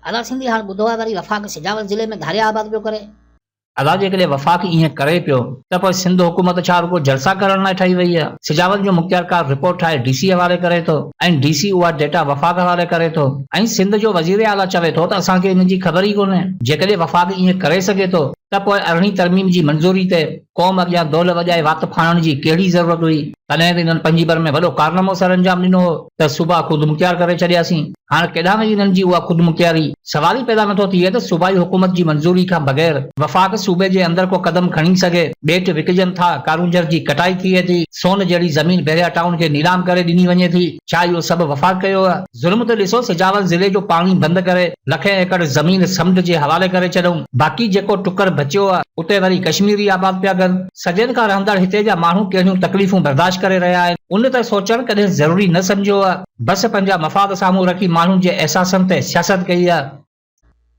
ادا سنڌي هاڻ ٻڌو آهي وري وفاق سجاول ضلعي ۾ ڌاريا آباد پيو ڪري. ادا جيڪڏهن وفاق ائين ڪري پيو ته پوء سنڌ حڪومت ڇا رڳو جلسا ڪرڻ لاء ٺاهي وئي آهي؟ سجاول جو مختيارڪار رپورٽ ٺاهي ڊي سي حوالي ڪري ٿو ۽ ڊي سي اها ڊيٽا وفاق حوالي ڪري ٿو ۽ سنڌ جو وزير اعليٰ چوي ٿو ته اسان کي ان جي خبر ئي ڪونهي. جيڪڏهن وفاق ائين ڪري سگهي ٿو ته پوء ارڙهين ترميم جي منظوري تي قوم اڳيان دول وڄائي وات ڦاڙڻ جي ڪهڙي ضرورت هئي؟ تڏهن ته انهن پنهنجي ڀر ۾ وڏو ڪارنامو سرانجام ڏنو هو ته صوبا خودمختيار ڪري ڇڏياسين. هاڻ ڪيڏانهن وئي انهن جي اها خودمختياري؟ سوال ئي پيدا نٿو ٿئي ته صوبائي حڪومت جي منظوري کان بغير وفاق صوبي جي اندر ڪو قدم کڻي سگهي؟ ٻيٽ وڪجن ٿا، ڪارونجهر جي ڪٽائي ٿئي ٿي، سون جهڙي زمين بحريا ٽائون کي نيلام ڪري ڏني وڃي ٿي، ڇا اهو سڀ وفاق ڪيو آهي؟ ظلم ته ڏسو سجاول ضلعي جو پاڻي بند ڪري لکين ايڪڙ زمين سمنڊ جي حوالي ڪري ڇڏيائون، باقي جيڪو ٽڪر بچيو آهي اتي وري ڪشميري آباد پيا ڪن. صدين کان رهندڙ هتي جا ماڻهو ڪهڙيون تڪليفون برداشت ڪري رهيا آهن، ان تي سوچڻ ڪڏهن ضروري نه سمجهيو آهي. بس پنهنجا مفاد سامهون رکي ماڻهن جي احساسن تي سياست ڪئي آهي.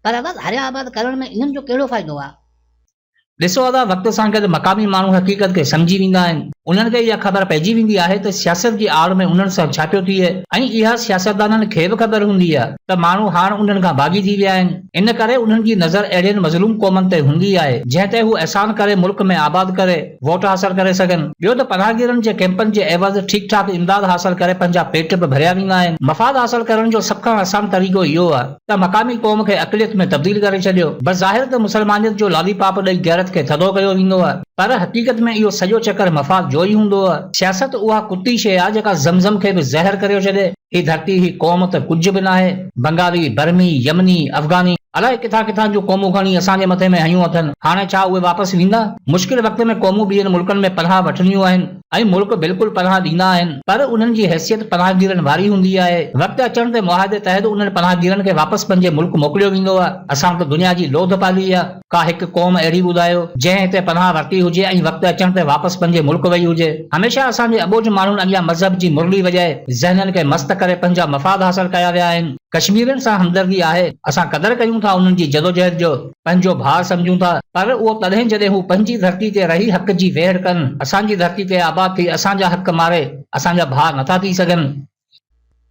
پر ادا ڌاريا آباد ڪرڻ ۾ انهن جو ڪهڙو فائدو آهي؟ ڏسو ادا وقت سان گڏ مقامي ماڻهو حقيقت کي سمجهي ويندا آهن. انهن کي اها خبر پئجي ويندي آهي ته سياست جي آڙ ۾ انهن سان ڇا پيو ٿئي ۽ اها سياستدانن کي به خبر هوندي آهي ته ماڻهو هاڻ انهن کان باغي ٿي ويا آهن. ان ڪري انهن جي نظر اهڙين مظلوم قومن تي هوندي آهي جنهن تي هو احسان ڪري ملڪ ۾ آباد ڪري ووٽ حاصل ڪري سگهن. ٻيو ته پناهگيرن جي ڪئمپن جي عيوض ٺيڪ ٺاڪ امداد حاصل ڪري پنهنجا پيٽ به ڀريا ويندا آهن. مفاد حاصل ڪرڻ جو سڀ کان آسان طريقو اهو آهي ته مقامي قوم کي اقليت ۾ تبديل ڪري ڇڏيو. بظاهر ته مسلمانيت جو لالي پاپ ڏئي غيرت کي ٿڌو ڪيو ويندو آهي پر حقيقت ۾ اهو سڄو چڪر مفاد جو ئي هوندو آهي. سياست اها ڪتي شيء آهي جيڪا زمزم کي به زهر ڪريو ڇڏي. هي ڌرتي هي قوم ته ڪجهه به ناهي. بنگالي، برمي، يمني، افغاني الائي ڪٿان ڪٿان جون قومون کڻي اسان جي مٿي ۾ هنيون اٿن. هاڻي ڇا اهي واپس ويندا؟ مشڪل وقت ۾ قومون ٻين ملڪن ۾ پناهه وٺنديون آهن. ۽ ملڪ بلڪل پناهه ڏيندا آهن پر انهن جي حيثيت پناهگيرن واري هوندي آهي. وقت اچڻ تي معاهدي تحت انهن پناهگيرن کي واپس پنهنجي ملڪ موڪليو ويندو آهي. اسان وٽ دنيا جي لوڌ پالي آهي. ڪا هڪ قوم اهڙي ٻڌايو جنهن هتي پناهه ورتي هجي ۽ وقت اچڻ تي واپس پنهنجي ملڪ وئي هجي. هميشه اسان جي اٻوجهه ماڻهن اڳيان مذهب جي مرلي وڄائي ذهنن کي مست ڪري پنهنجا مفاد حاصل ڪيا ويا آهن. ڪشميرين سان همدردي آهي. اسان قدر ڪيون ٿا انهن جي جدوجهد جو. پنهنجو ڀاء سمجهون ٿا پر اهو تڏهن جڏهن هو پنهنجي ڌرتي تي رهي حق جي ويڙهه ڪن، اسان جي ڌرتي تي آباد ٿي اسان جا حق ماري اسان جا ڀاء نٿا ٿي سگهن.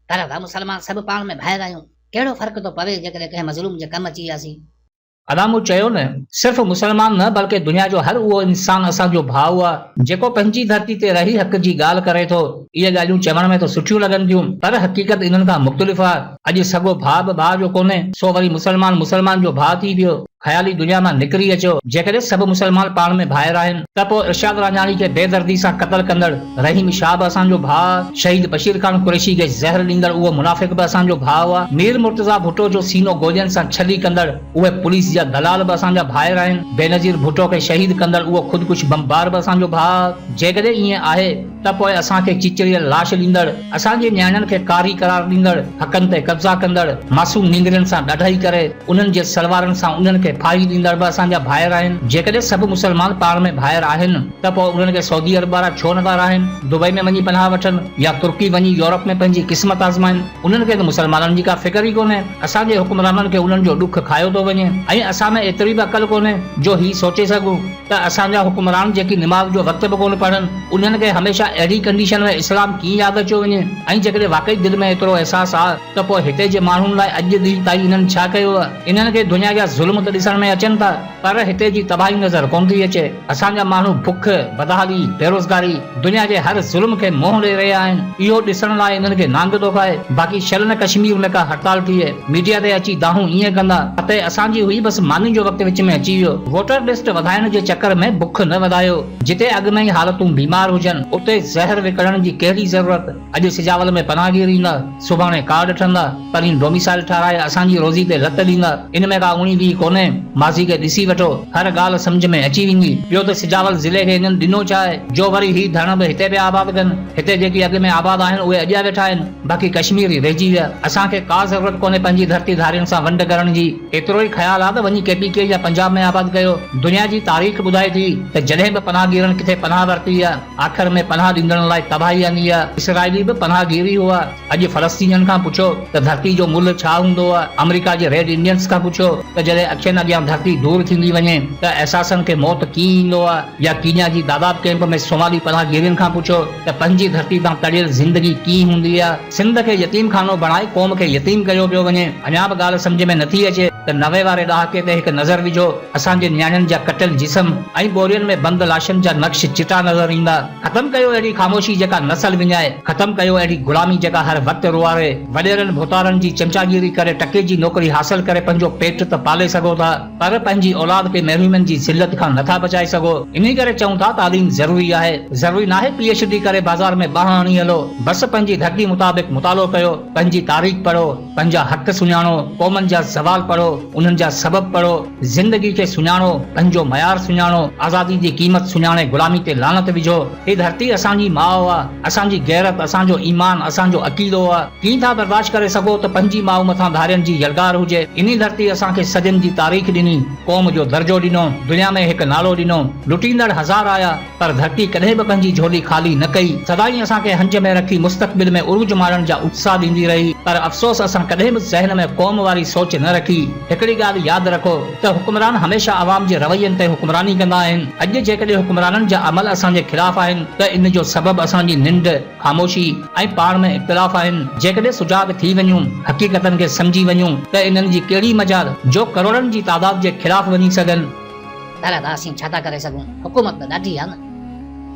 پر ادا مسلمان سڀ پاڻ ۾ ڀائر آهيون، ڪهڙو فرق ٿو پوي جيڪڏهن ڪنهن مظلوم جي ڪم اچي وياسين. ادا مون چيو نه صرف مسلمان نه بلڪه دنيا جو هر اهو انسان اسان جو ڀاء آ جيڪو پنهنجي ڌرتي تي رهي حق جي ڳالهه ڪري ٿو. اهي ڳالهيون چوڻ ۾ ته سٺيون لڳن ٿيون پر حقيقت انهن کان مختلف آ. اڄ سڳو ڀاء به ڀاء جو ڪونهي، سو وري مسلمان مسلمان جو ڀاء ٿي ويو. خيالي دنيا مان نڪري اچو. جيڪڏهن سڀ مسلمان پاڻ ۾ ڀائر آهن ته پوء ارشاد رانجهاڻي کي بي دردي سان قتل ڪندڙ رحيم شاهه به اسان جو ڀاء آ، شهيد بشير خان قريشي کي زهر ڏيندڙ اهو منافق به اسان جو ڀاء آ، مير مرتضيٰ ڀٽو جو سينو گولين سان ڇلي ڪندڙ اهي پوليس جا دلال به اسان جا ڀائر آهن، بينظير ڀٽو کي شهيد ڪندڙ اهو خودڪش بمبار به اسان جو ڀاء آ. جيڪڏهن ائين آهي ته پوء اسان کي چچريل لاش ڏيندڙ، اسان جي نياڻين کي ڪاري قرار ڏيندڙ، حقن تي قبضا ڪندڙ، معصوم نينگرين سان ڏاڍائي ڪري انهن جي سلوارن سان انهن کي ڦاهي ڏيندڙ به اسان جا ڀائر آهن. جيڪڏهن سڀ مسلمان پاڻ ۾ ڀائر آهن ته پوء انهن کي سعودي عرب وارا ڇو نٿا رهائين، دبئي ۾ وڃي پناهه وٺن يا ترڪي وڃي يورپ ۾ پنهنجي قسمت آزمائين. انهن کي ته مسلمانن جي ڪا فڪر ئي ڪونهي. اسان جي حڪمرانن کي انهن جو ڏک کايو ٿو وڃي ۽ اسان ۾ ايتري به عقل ڪونهي جو هي سوچي سگهون ته اسان جا حڪمران جيڪي نماز جو وقت به ڪونه پڙهن انهن کي هميشه اهڙي ڪنڊيشن ۾ اسلام ڪيئن ياد اچيو وڃي ۽ جيڪڏهن واقعي دل ۾ ايترو احساس آ ته پوء هتي جي ماڻهن لاء اڄ ڏينهن تائين انهن ڇا ڪيو آ؟ انهن کي دنيا جا ظلم ته ڏسڻ ۾ اچن ٿا پر هتي جي تباهي نظر ڪونه ٿي اچي. اسان جا ماڻهو بک، بدحالي، بيروزگاري، دنيا جي هر ظلم کي منهن ڏئي رهيا آهن. اهو ڏسڻ لاء انهن کي نانگ ٿو کائي. باقي شل نه ڪشمير ۾ ڪا هڙتال ٿئي. ميڊيا تي اچي دانهون ائين ڪندا. فتح اسان جي هئي بس ماني جو وقت وچ ۾ اچي ويو. ووٽر لسٽ وڌائڻ جي چڪر ۾ بک نه وڌايو. جتي اڳ ۾ ئي حالتون بيمار هجن اتي زهر وڪڻڻ جي ڪهڙي ضرورت. اڄ سجاول ۾ پناهگير ايندا، سڀاڻي ڪارڊ ٺهندا، پرين ڊوميسائل ٺهرائي اسان جي روزي تي لت ڏيندا. ان ۾ ڪا اوڻي ويهه ڪونهي. ماضي کي ڏسي وٺو، هر ڳالهه سمجهه ۾ اچي ويندي. ٻيو ته سجاول ضلعي کي انهن ڏنو ڇا آهي، جو وري هي ڌڻ به هتي پيا آباد ڪن. هتي جيڪي اڳ ۾ آباد آهن، اهي اڄيا ويٺا آهن، باقي ڪشميري رهجي ويا. اسان کي ڪا ضرورت ڪونهي پنهنجي ڌرتي ڌارين سان ونڊ ڪرڻ جي. ايترو ئي خيال آ ته وڃي ڪي پي ڪي يا پنجاب ۾ آباد ڪيو. دنيا جي تاريخ ٻڌائي ٿي ته جڏهن به پناهگيرن ڪٿي پناهه ورتي آ، آخر ۾ پناهه ڏيندڙن لاء تباهي آندي آ. اسرائيلي به پناهگير ئي هئا. اڄ فلسطينين کان پڇو ته ڌرتي جو ملهه ڇا هوندو آ. آمريڪا جي ريڊ انڊينس کان پڇو ته جڏهن اکين. اڳيان ڌرتي دور ٿيندي وڃي ته احساسن کي موت ڪيئن ايندو آ يا ڪينيا جي داداب ڪئمپ ۾ سومالي پناهگيرين کان پڇو ته پنهنجي ڌرتي تان تڙيل زندگي ڪيئن هوندي آ. سنڌ کي يتيم خانو بڻائي قوم کي يتيم ڪيو پيو وڃي. اڃا به ڳالهه سمجهه ۾ نٿي اچي ته 90 واري ڏهاڪي تي هڪ نظر وجهو اسان جي نياڻين جا ڪٽيل جسم ۽ ٻورين ۾ بند لاشن جا نقش چٽا نظر ايندا. ختم ڪيو اهڙي خاموشي جيڪا نسل وڃائي، ختم ڪيو اهڙي غلامي جيڪا هر وقت روئاري. وڏيرن ڀوتارن جي چمچاگيري ڪري ٽڪي جي نوڪري حاصل ڪري پنهنجو پيٽ ته پالي سگهو ٿا پر پنهنجي اولاد کي محرومين جي ذلت کان نٿا بچائي سگهو. انهي ڪري چئون ٿا تعليم ضروري آهي. ضروري ناهي پي ايڇ ڊي ڪري بازار ۾ ٻانهن هڻي هلو. بس پنهنجي ڌرتي مطابق مطالعو ڪيو، پنهنجي تاريخ پڙهو، پنهنجا حق سڃاڻو، قومن جا زوال پڙهو، انهن جا سبب پڙهو، زندگي کي سڃاڻو، پنهنجو معيار سڃاڻو، آزادي جي قيمت سڃاڻي غلامي تي لعنت وجهو. هي ڌرتي اسان جي ماء آ، اسان جي غيرت، اسان جو ايمان، اسان جو عقيدو آ. ڪيئن ٿا برداشت ڪري سگهو ته پنهنجي ماء مٿان ڌارين جي يلغار هجي. انهي ڌرتي اسان کي صدين جي تاريخ ڏني، قوم جو درجو ڏنو، دنيا ۾ هڪ نالو ڏنو. لٽيندڙ هزار آيا، پر ڌرتي ڪڏهن به پنهنجي جهولي خالي نه ڪئي. سدائين اسان کي هنج ۾ رکي مستقبل ۾ عروج ماڻڻ جا اتساهه ڏيندي رهي. پر افسوس اسان ڪڏهن به ذهن ۾ قوم واري سوچ نه رکي. هڪڙي ڳالهه ياد رکو ته حڪمران هميشه عوام جي روين تي حڪمراني ڪندا آهن. اڄ جيڪڏهن حڪمرانن جا عمل اسان جي خلاف آهن ته ان جو سبب اسان جي ننڊ، خاموشي ۽ پاڻ ۾ اختلاف آهن. جيڪڏهن سجاڳ ٿي وڃون، حقيقتن کي سمجهي وڃون ته انهن جي ڪهڙي مجال جو ڪروڙن جي تعداد جي خلاف وڃي سگهن. پر ادا اسين ڇا ٿا ڪري سگهون حڪومت ته ڏاڍي آ نه.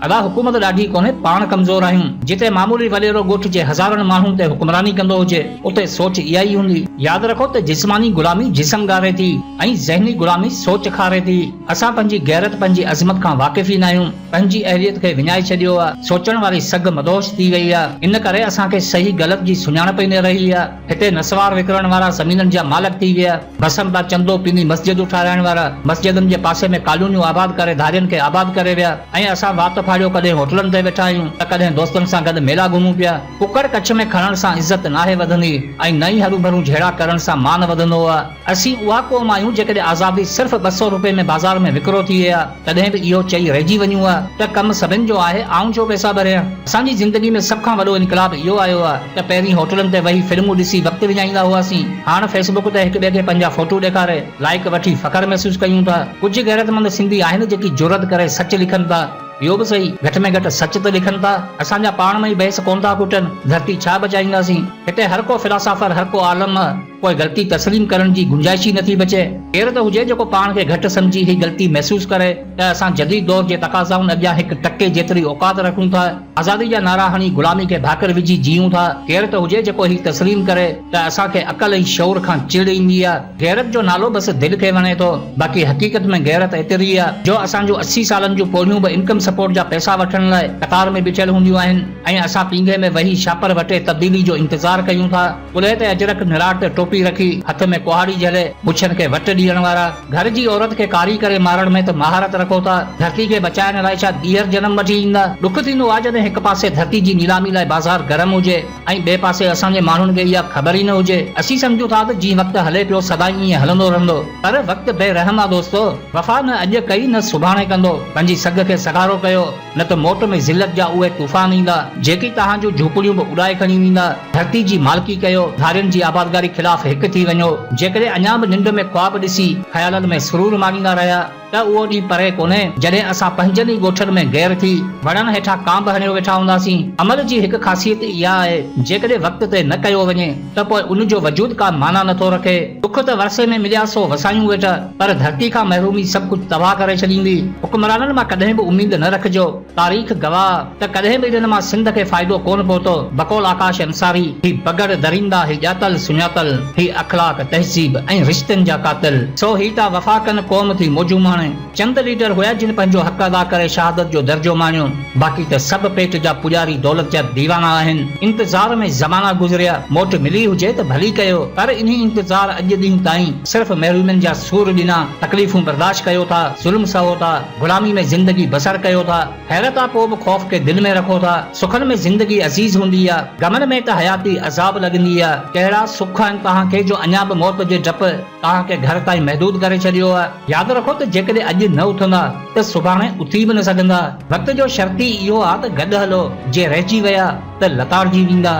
ادا حڪومت ڏاڍي ڪونهي پاڻ ڪمزور آهيون جتي معمولي وڏيرو ڳوٺ جي هزارن ماڻهن تي حڪمراني ڪندو هجي اتي سوچ اها ئي هوندي. ياد رکو ته جسماني غلامي جسم ڳاري ٿي ۽ ذهني غلامي سوچ کاري ٿي. اسان پنهنجي غيرت پنهنجي عظمت کان واقف ئي ناهيون. پنهنجي اهليت کي وڃائي ڇڏيو آ. سوچڻ واري سگهه مدهوش ٿي وئي آ. ان ڪري اسان کي صحيح غلط جي سڃاڻپ ئي نه رهي آ. هتي نسوار وڪڻڻ وارا زمينن جا مالڪ ٿي ويا. بسن تان چندو پيني مسجدون ٺاهرائڻ وارا، مسجدن جي پاسي ۾ ڪالونيون آباد ڪري ڌارين کي آباد ڪري ويا ۽ اسان وات ڦاڙيو ڪڏهن هوٽلن تي ويٺا آهيون ته ڪڏهن دوستن سان گڏ ميلا گهمون پيا. ڪڪڙ ڪڇ ۾ کڻڻ سان عزت ناهي وڌندي ۽ نه ئي هروڀرون جهيڙا ڪرڻ سان مان وڌندو آ. اسين اها قوم آهيون جيڪڏهن آزادي صرف 200 روپين ۾ بازار ۾ وڪرو ٿئي ها تڏهن به اهو چئي رهجي وڃون ها ته ڪم سڀن جو آهي آئون ڇو پئسا ڀريان. اسان جي زندگي ۾ سڀ کان وڏو انقلاب اهو آيو آ ته پهرين هوٽلن تي ويهي فلمون ڏسي وقت وڃائيندا هئاسين، هاڻ فيس بڪ تي هڪ ٻئي کي پنهنجا فوٽو ڏيکاري لائيڪ وٺي فخر محسوس ڪيون ٿا. ڪجهه غيرتمند سنڌي آهن جيڪي جرئت ڪري سچ لکن ٿا. اهو به سهي، گهٽ ۾ گهٽ سچ ته لکن ٿا. اسان جا پاڻ ۾ ئي بحث ڪونه ٿا کٽن، ڌرتي ڇا بچائينداسين؟ هتي هر ڪو فلاسافر، هر ڪو عالم، پوء غلطي تسليم ڪرڻ جي گنجائش ئي نٿي بچي. ڪير ته هجي جيڪو پاڻ کي گهٽ سمجهي هي غلطي محسوس ڪري ته اسان جديد دور جي تقاضائن اڳيان هڪ ٽڪي جيتري اوقات رکون ٿا، آزادي جا نعرا هڻي غلامي کي ڀاڪر وجهي جيئون ٿا. ڪير ته هجي جيڪو هي تسليم ڪري ته اسان کي عقل ۽ شعور کان چڙ ايندي آ. غيرت جو نالو بس دل کي وڻي ٿو، باقي حقيقت ۾ غيرت ايتري آ جو اسان جون 80 سالن جون پوڙهيون به انڪم سپورٽ جا پئسا وٺڻ لاء قطار ۾ بيٺل هونديون آهن ۽ اسان پينگهي ۾ ويهي شاپر وٽي تبديلي جو انتظار ڪيون ٿا. ڪلهي تي اجرڪ نراڙ تي ٽوپي رکي، هٿ ۾ ڪهاڙي جهلي، مڇن کي وٽ ڏيڻ وارا، گهر جي عورت کي ڪاري ڪري مارڻ ۾ ته مهارت رکو ٿا، ڌرتي کي بچائڻ لاء ڇا ٻيهر جنم وٺي ايندا؟ ڏک ٿيندو آ جڏهن هڪ پاسي ڌرتي جي نيلامي لاء بازار گرم هجي ۽ ٻئي پاسي اسان جي ماڻهن کي اها خبر ئي نه هجي. اسين سمجهون ٿا ته جيئن وقت هلي پيو سدائين ائين هلندو رهندو. پر وقت بي رحم آ دوستو. وفا نه اڄ ڪئي نه سڀاڻي ڪندو. پنهنجي سگهه کي سگهارو ڪيو. نه ته موٽ ۾ ذلت جا اهي طوفان ايندا، جيڪي توهان جون جهوپڙيون به اڏائي کڻي ويندا. ڌرتي جي مالڪي ڪيو، ڌارين جي آبادگاري خلاف هڪ ٿي وڃو. جيڪڏهن اڃا به ننڊ ۾ خواب ڏسي، خيالن ۾ سرور ماڻيندا رهيا، ته اهو ڏينهن پري ڪونهي، جڏهن اسان پنهنجن ئي ڳوٺن ۾ غير ٿي، وڻن هيٺان ڪانڀ هڻيو ويٺا هونداسين. عمل جي هڪ خاصيت اها آهي، جيڪڏهن وقت تي نه ڪيو وڃي، ته پوء ان جو وجود ڪا معنيٰ نه ٿو رکي. ڏک ته ورثي ۾ مليا سو وسايون ويٺا، پر ڌرتي کان محرومي سڀ ڪجهه تباهه ڪري ڇڏيندي. حڪمرانن مان ڪڏهن به اميد نه رکجو. تاريخ گواهه ته ڪڏهن به انهن مان سنڌ کي فائدو ڪونه پهتو. بقول آڪاش انصاري، هي بگهڙ درندا، هي ڄاتل سڃاتل، هي اخلاق، تهذيب ۽ رشتن جا قاتل. سو هي ٿا وفا ڪن قوم ٿي موجون ماڻي. چند ليڊر هيا جن پنهنجو حق ادا ڪري شهادت جو درجو ماڻيو، باقي ته سڀ پيٽ جا پڄاري دولت جا ديوانا آهن. انتظار ۾ زمانا گذريا، موٽ ملي هجي ته ڀلي ڪيو، پر انهي انتظار اڄ ڏينهن تائين صرف محرومين جا سور ڏنا، تڪليفون برداشت ڪيو ٿا، ظلم سهو ٿا، غلامي ۾ زندگي بسر ڪيو ٿا، حيرت آ پوء به خوف کي دل ۾ رکو ٿا، سکن ۾ زندگي عزيز هوندي آ، غمن ۾ ته حياتي عذاب لڳندي آ، ڪهڙا سک آهن توهان کي جو اڃا به موت جي ڊپ توهان کي گهر تائين محدود ڪري ڇڏيو آهي. ياد رکو ته جيڪڏهن اڄ نه اٿندا ته سڀاڻي اٿي به نه سگهندا. وقت جو شرط ئي اهو آهي ته گڏ هلو، جي رهجي ويا ته لتاڙجي ويندا.